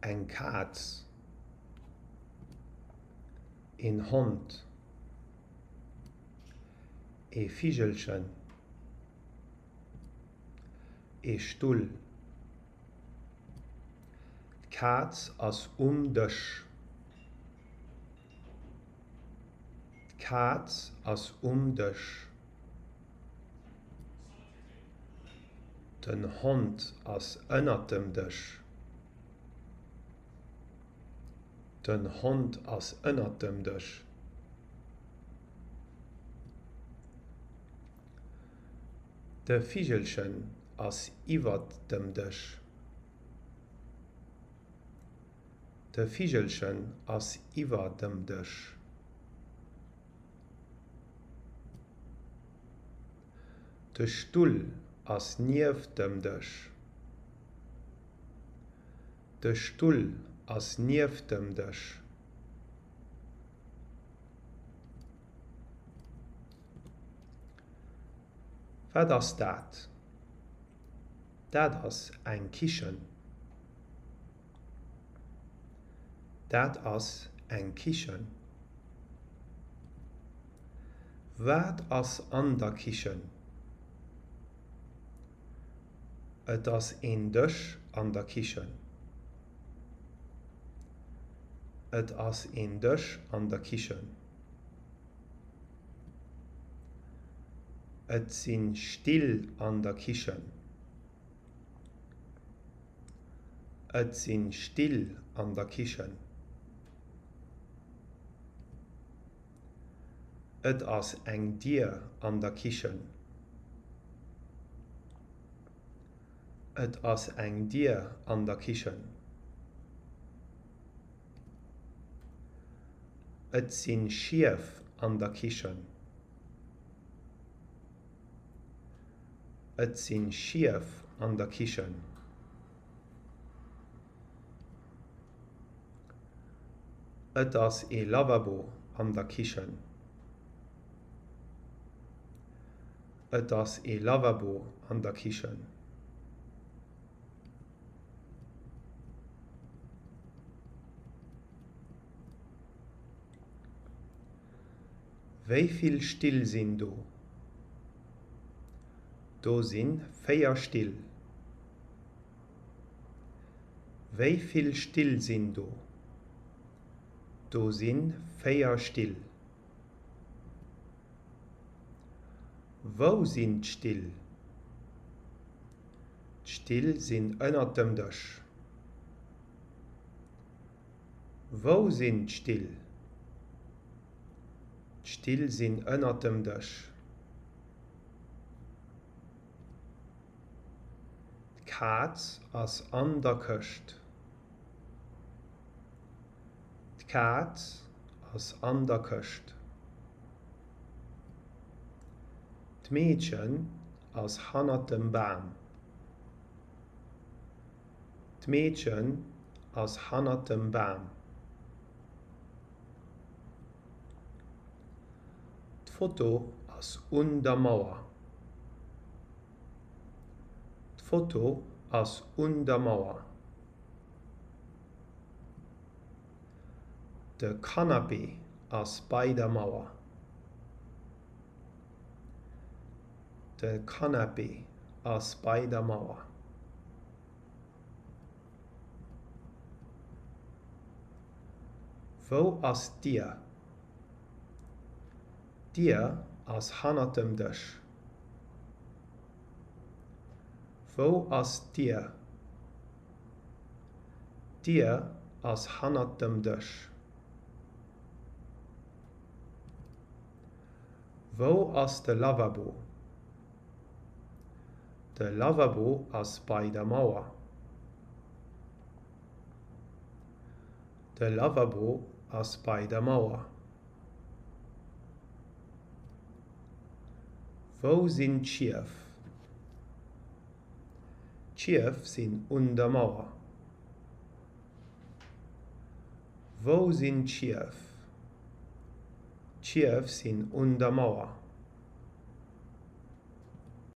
Eng Kaz. Een Hond. Ee Vigelchen. Ee Stull. D'Kaz ass um Dësch. D'Kaz ass um Dësch. Den Hond ass ënnert dem Dësch. Den Hond ass ënnert dem Dësch. De Vigelchen ass iwwert dem Dësch. De Vigelchen ass iwwer dem Dësch. De Stull ass nieft dem Dësch. De Stull ass nieft dem Dësch. Wat ass dat? Dat ass eng Kichen. Dat ass eng Kichen. Wat ass an der Kichen? Et ass een Dësch an der Kichen. Et ass een Dësch an der Kichen. Et si Still an der Kichen. Et si Still an der Kichen. Et ass eng Dier an der Kichen. Et ass eng Dier an der Kichen. Et si Schief an der Kichen. Et si Schief an der Kichen. Et ass ee Lavabo an der Kichen. Et ass ee Lavabo an der Kichen. Wéi vill Still sinn do? Do si 4 Still. Wéi vill Still sinn do? Do si 4 Still. Wou sinn d'Still? D'Still sinn ënnert dem Dësch. Wou sinn d'Still? D'Still sinn ënnert dem Dësch. D'Kaz ass an der Këscht. D'Kaz ass an der Këscht. D'Meedchen ass hannert dem Bam. D'Meedchen ass hannert dem Bam. D'Foto ass un der Mauer. D'Foto ass un der Mauer. De Canapé ass bei der Mauer. De Canapé ass bei der Mauer. Wou ass d'Dier? D'Dier ass hannert dem Dësch. Wou ass d'Dier? D'Dier ass hannert dem Dësch. Wou ass de Lavabo? De Lavabo ass bei der Mauer. De Lavabo ass bei der Mauer. Wou sinn d'Schief? D'Schief sinn un der Mauer. Wou sinn d'Schief? D'Schief sinn un der Mauer.